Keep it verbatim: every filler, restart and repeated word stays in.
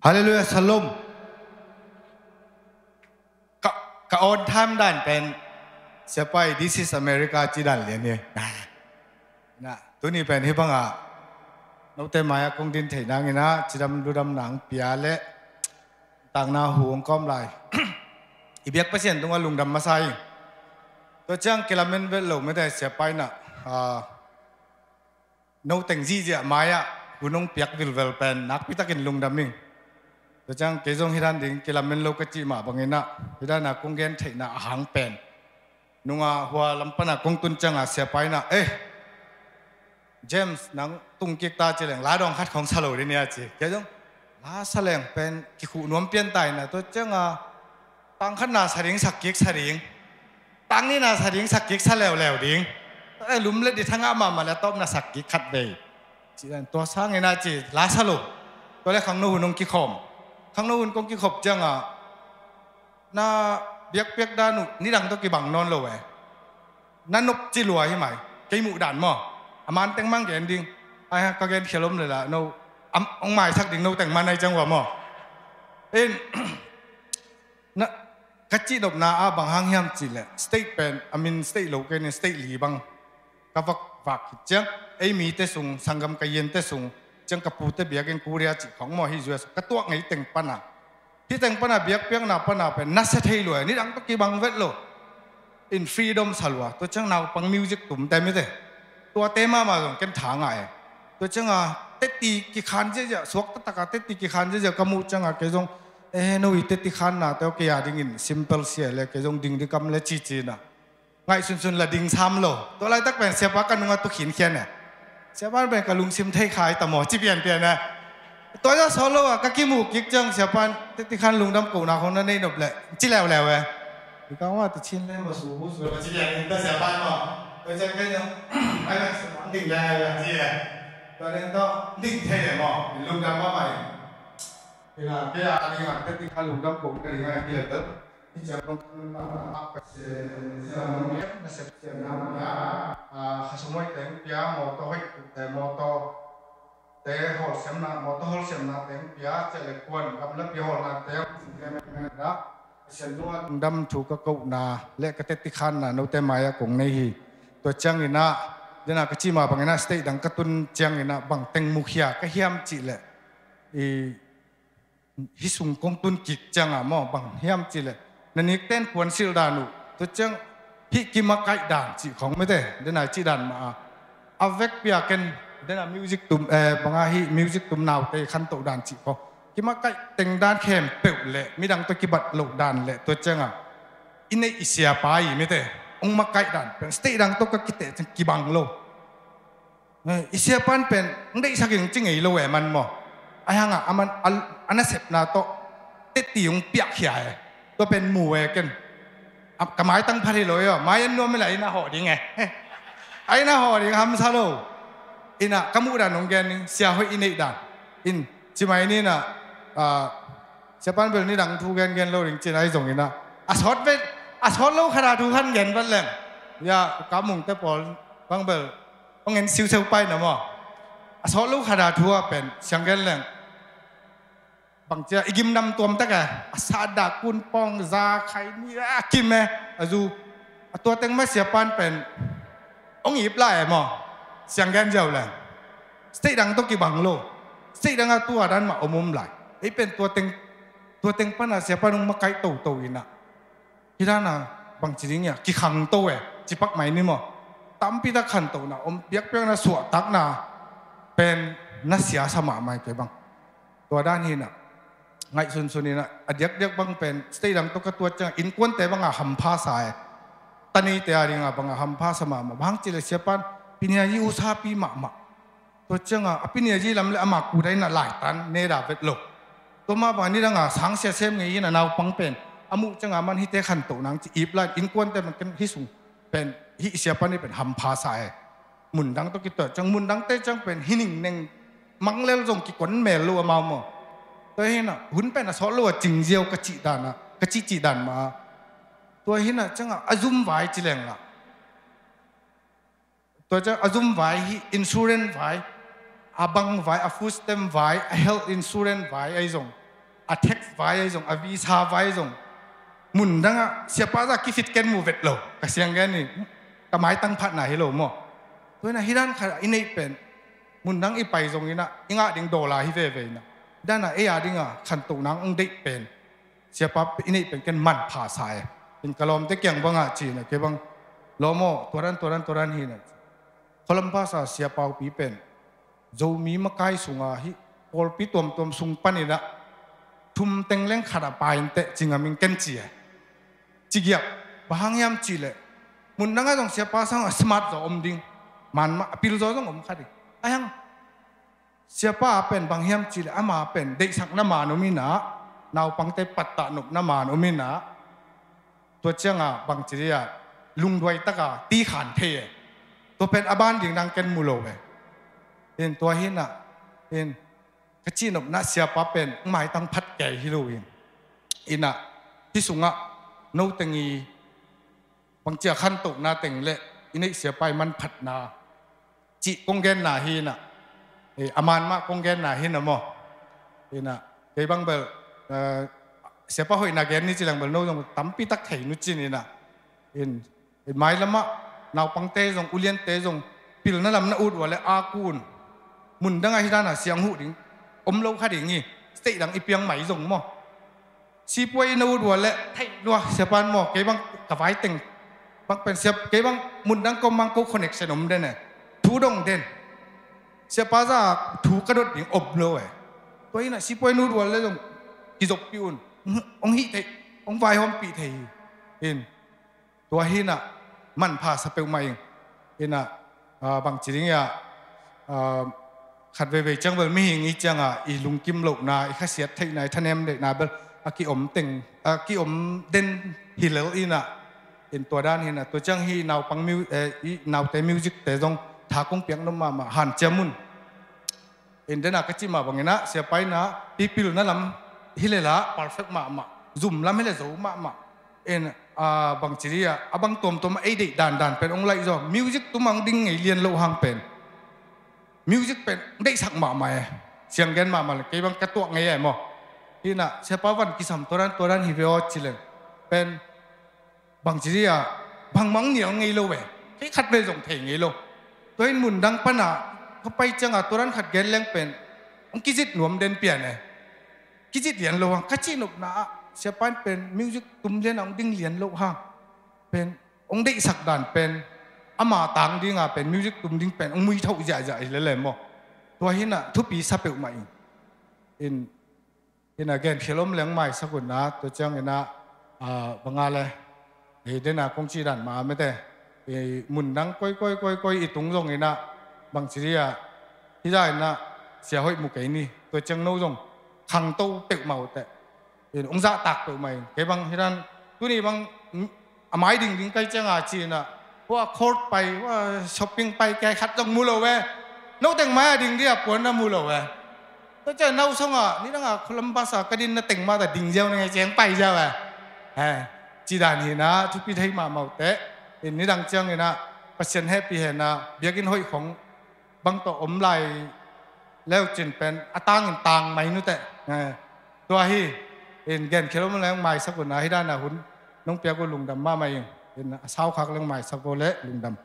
Halleluiah, shalom. Ka, ka on time dan pen, Siapai, this is America, ci dan lian hi. Na, tuni pen hih bangah note mai-ah kong din theih nangin ah, cidam ludam nang pia le takna hu hong kawm lai. I biak Pasian tungah lungdam masa hi. Tua ciang kilamen vet lo mete, Siapai na, ah, no teng zihziah mai-ah hun hong piak vilvel pen nakpitakin lungdam ing. Tua ciang kei zong hih dan ding kilamen lo ka cih mah bangin ah, hih dan a kong gen theihna a hang pen, nunga hua lam pana kong tun cianga Siapai na, "Eh, James, nang tung kik ta," ci leng, "La dawng khat khong sa lo ding nia," ci. Kei zong la sa leng pen kikhuh nuam pian ta ina, tua cianga tang khatna sa ding, sak kik sa ding, tang nihna sa ding, sak kik sa leuleu ding. Eh, lum le di thangah mahmah le a tawpna sak kik khat vei. Ci dan tua sangin ah ci, la sa lo. Tua le khangno hun hong kikhawm. Khangno hun kong kikhop cianga, na biakpiak dan uh nidang tawh kibang nawn lo eh. Na nop ci lua hi mai. Kei muh dan maw, a man teng mang gen ding. Ai ha, ka gen khial om le la, no, am, hong maisak ding no teng man ai ciang ua maw. In, na, ka cihnopna ah bang hang hiam cih leh, state pen, a min state lo kei ni, state li bang ka vak vak khit ciang, ei mite sung, sanggam ka yinte sung, ciang ka pute biakinn Korea cih khong maw, hi U S ka tuak ngei teng pana, hih teng pana, biakpiakna pana pen nasia thei lua, nidang tawh kibang vet lo. In freedom sa lua, tua ciang naupang music tumte mite, tuate mahmah zong ken tha ngah e. Tua cianga teti kikhan ziahziah, suak taktak a teti kikhan ziahziah ka muh cianga kei zong, eh, no i teti khanna teuh kei a dingin simple sia le, kei zong ding dikam le cici na. Ngaihsunsun la ding sam lo. Tua laitak pen Siapa ka nungah tu khinkhian e. Siapa pen ka lungsim thei khai ta maw, ci pianpian e. Tua zah sawt lo a ka kimuh kik ciang Siapa in teti khan lungdam kohna khong na nei nop leh, ci leuleu e. Ika ma ti chin le ma su hu su ma ci pian in ta Siapa in maw. Tua ciang kei zong, ai pen Siapa in ding leuleu e ci e. Tua den tawh ding thei le maw, lungdam mahmah in. Ina kei a ding a teti khan lungdam kohna ding a hi le tel. Hih ciang kong tun mahmah Pasian, Pasian hong pia, nasep siamna hong pia, ah, khasum hoih teng pia, mawtaw hoih te, mawtaw te hawlsiamna, mawtaw hawlsiamna teng pia, ciah le kuan gam le pia hawlna te hong pia, Pasian tungah lungdam thu ka kohna le ka teti khanna note mai-ah kong nei hi. Tua ciangin ah, dena ka cih mah bangin ah state dang ka tun ciangin ah bang teng mukhia ka hiam cih leh, i, hih sung kong tun kik cianga maw, bang hiam cih leh, na nikten puansilh dan uh, tua ciang hih kimakaih dan cih khong mite, dena cih dan mah a, a vekpi a ken, dena music tum, eh, banga hih music tum naute khantoh dan cih khong, kimakaih teng dan khempeuh le midang tawh kibat loh dan le, tua cianga i neih i siapa i mite hong makaih dan pen state dang tawh ka kiteh ciang kibang lo. Eh, i siapa in pen hong deihsak in hong ci ngei lo e, man maw. Ai hanga a man a, a nasepna tawh teti hong piakkhia e. Tua pen mu e ken. A, ka maitang phat hi lo e aw. Mai an nuam hi la, ina hawh ding e. A ina hawh ding hamsa lo. Ina ka muh dan hong gen ding, sia hoih i neih dan. In, ci mai ni na, ah, Siapa in bel nidang thu gengen lo ding cin ai zong ina, a sawt vet, a sawt lo khata thu khan gen vat leng. Ya, ka mungte pawl bang bel hong en siuseu pai na maw. A sawt lo khata thu a pen siang gen leng, bang cia i gimnam tuam tak e, a sat dah kun pawng za khai ni a kim e, a zu, a tua teng mah Siapa in pen hong ip lai e maw. Siang gen ziau leng, state dang tawh kibang lo. State dang a tua dan mah om om lai. Ei pen tua teng, tua teng pana Siapa in hong makaih toto ina, hih dana bangci ding ia kikhangto e, cipak mai ni maw. Tampi tak khantohna om, biakpiakna, suahtakna pen na siasa mahmah e kei bang. Tua dan hina, ngaihsunsun ina, a diakdiak bang pen state dang tawh ka tuat ciang innkuante banga hampha sa e. Taneite a dinga banga hampha sa mahmah. Bang ci le Siapa in piniayi usapi mahmah. Tua cianga a piniayi lam le ama kudaina laitan neda vet lo. Tua mah banga nidanga sangsia sem ngei ina naupang pen a muh cianga man hihte khantoh nang ci ip lai, innkuante man ken hih sung pen hih Siapa ni pen hampha sa e. Mundang tawh kituat ciang, mundangte ciang pen hih ningneng manglel zong kikon mel lo amau maw. Tua hina hun pen a sawt lo a cingziau ka cih dana, ka cih cih dan mah. Tua hina cianga a zum vai ci leng la, tua ciang a zum vai hi, insurance vai, a bank vai, a food stamp vai, a health insurance vai ai zong a tax vai ahi zong, a visa vai zong, mundang ah siapa zah kifit ken mu vet lo. Ka siang gen hi, ka maitang phatna hi lo maw. Tua hi na hih dan khat i neih pen, mundang i pai zong hi na, i ngah ding dollar hi veve hi na, hih dan a ei a ding a khantohna hong deih pen, siapa i neih pen ken manpha sa e. In ka lawmte kiang bang ah ci na, kei bang, lawm aw, tua dan, tua dan, tua dan hi na. Columbus a siapaupi pen Zomi makai sung a hih pawlpi tuamtuam sung panin ah thum teng leng khat a pai inteh ci ngam ing ken ci e. Ci giap, bang hang hiam cih leh, mundang ah zong siapa sang a smart zaw om ding, man mah a pil zaw zong om kha ding. Ahi hang siapa a pen bang hiam cih leh, ama pen deihsakna man om in ah, naupangte pattah nopna man om in ah, tua ciang a bangci dih a lungduai tak a ti khan thei e. Tua pen a ban ding dang ken mu lo e. In tua hi na, in ka cihnopna siapa pen maitang phat kei hi lo in. In ah hih sung ah no teng i bangci a khantohna teng le i neih siapa i manphatna cih kong genna hi na. Eh, a man mah kong genna hi na maw. In ah kei bang bel, eh, siapa hoihna gen ni ci leng bel no zong tampi tak thei nu cin in ah. In, in mailam ah naupangte zong, uliante zong pilna lam na ut ua leh a kun, mundang ah hih dan a siang huh ding om lo kha ding hi. State dang i piang mai zong maw. Sipuai in a ut ua leh theih lua, siapa in maw, kei bang ka vai teng bang pen siap, kei bang mundang kong mang ko connection om den e. Thu dong den. Siapa zah thu ka dot ding om lo e. Tua hi na sipuai in ut ua leh zong kizoppi un, hong hih theih, hong vaihawmpih thei hi. In tua hi na manpha sa peuhmah ing. In ah, ah, bangci ding hi a, ah, khat veivei ciang bel mihing i ciang a i lungkim lohna, i khasiat theihna, i thanem deihna bel a kiom teng, a kiom den hi lel in ah. In tua dan hi na, tua ciang hih naupang mu-, eh, i naute music te zong tha kong piak nop mahmah, hanciam un. In den a ka cih mah bangin ah siapa in ah hih pilna lam hi leh lah perfect mahmah, zum lam hi leh zo mahmah. In, ah, bangci dih a, a bang tuamtuam a ei deih dandan pen hong laih zaw, music tum a hong ding ngei lian loh hang pen, music pen hong deihsak mahmah e. Siang gen mahmah leh kei bang ka tuak ngei e maw. Hi na siapa van kisam tua dan, tua dan hi ve aw ci leng pen bangci dih a, bangmah hong nial ngei lo e. Kei khat vei zong thei ngei lo. Tua in mundang pan a ka pai ciang a tua dan khat gen leng pen hong kizit nuam den pian e. Kizit lian lo hang, ka cihnopna ah siapa in pen music tum lian a hong ding lian lo hang pen, hong deihsak dan pen, ama tang ding a pen music tum ding pen hong muithoh ziahziah hi lel e maw. Tua hi na thupi sa peuhmah ing. In, in ah genkhial om leng maisak un ah, tua ciang in ah, ah, bang a le, eh, den a kong cih dan mah a mete, eh, mundang koi koi koi koi i tung zong in ah, bangci dih a, hih zah in ah sia hoih mu kei ni, tua ciang no zong khangto peuhmah uh teh. In hong zahtak peuhmah in, kei bang hih dan, tuni bang, mm, a mai dingding kai ciang a ci in ah, hua court pai, hua shopping pai, kei khat zong mu lo ve. No teng mai a ding dih a puan na mu lo ve. Tua ciang nau song a, nidang a Columbus a ka din na teng mah ta ding ziau na ngai ciang pai ziau ve. Eh, ci dan hi in ah, thupi thei mahmah uh teh. In nidang ciang in ah, Pasian hehpih hen ah, biakinn hoih khong bang tawh om lai leu cin pen a tangin tang mai nu teh. Eh, tua hi, in genkhial om leng maisak un ah, hih dan a hun nong piak uh lungdam mahmah ing. In a saukhak leng maisak uh leh lungdam.